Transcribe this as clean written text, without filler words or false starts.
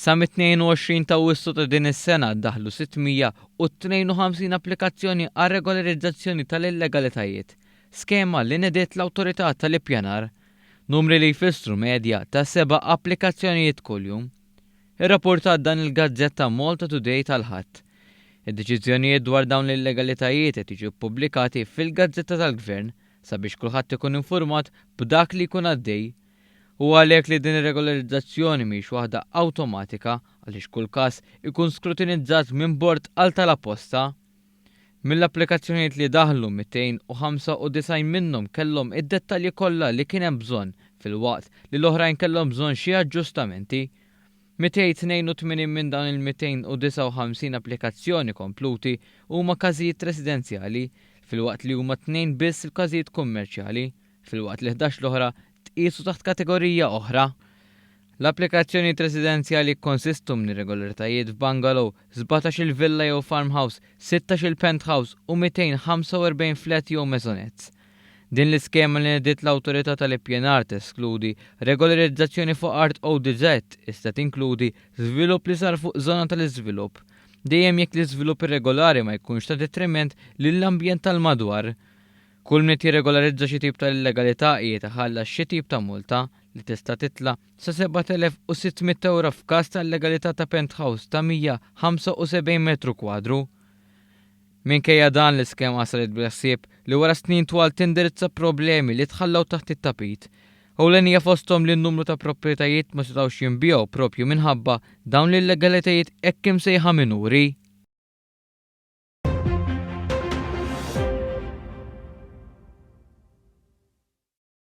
Sa mit-22 ta' Awwissu ta' din is-sena daħlu 652 applikazzjoni għar-regolarizzazzjoni tal-illegalitajiet, skema li nediet l-Awtorità tal-Ippjanar. Numri li jfissru medja ta' seba' applikazzjonijiet kuljum. Irrapportat dan il-gazzetta Malta Today tal-Ħadd. Id-deċiżjonijiet dwar dawn l-illegalitajiet qed jiġu ppubblikati fil-Gazzetta tal-Gvern sabiex kulħadd ikun infurmat b'dak li jkun għaddej. Hu għalhekk li din ir-regolarizzazzjoni mhix waħda awtomatika għaliex kull każ ikun skrutinizzat minn bord għal tal-apposta. Mill-applikazzjonijiet li daħlu, 295 minnhom kellhom id-dettalji kollha li kien hemm bżonn filwaqt li l-oħrajn kellhom bżonn xi aġġustamenti. 282 minn dawn il-259 applikazzjoni kompluti huma każijiet residenzjali filwaqt li huma tnejn biss il-każijiet kummerċjali. filwaqt li 11 l-oħra tqiesu taħt kategorija oħra. L-applikazzjonijiet residenzjali jikkonsistu minn irregolaritajiet f'bungalow, 17-il villa jew farmhouse, 16-il penthouse u 245 flat jew maisonettes. Din l-iskema li nediet l-Awtorità tal-Ippjanar teskludi regolarizzazzjoni fuq art ODZ iżda tinkludi żvilupp li sar fuq żona tal-iżvilupp, dejjem jekk l-iżvilupp irregolari ma jkunx ta' detriment lill-ambjent tal-madwar. Kull min qed jirregolarizza xi tip ta' illegalità qiegħed iħallas xi tip ta' multa, li tista' titla' sa 7,600 ewro f'każ ta' illegalità ta' penthouse ta' 175 metru kwadru. Minkejja dan, l-iskema saret bil-ħsieb li wara snin twal tindirizza problemi li tħallew taħt it-tapit. Ewlenija fosthom li n-numru ta' proprjetajiet ma setgħux jinbiegħu proprju minħabba dawn l-illegalitajiet hekk imsejħa minuri.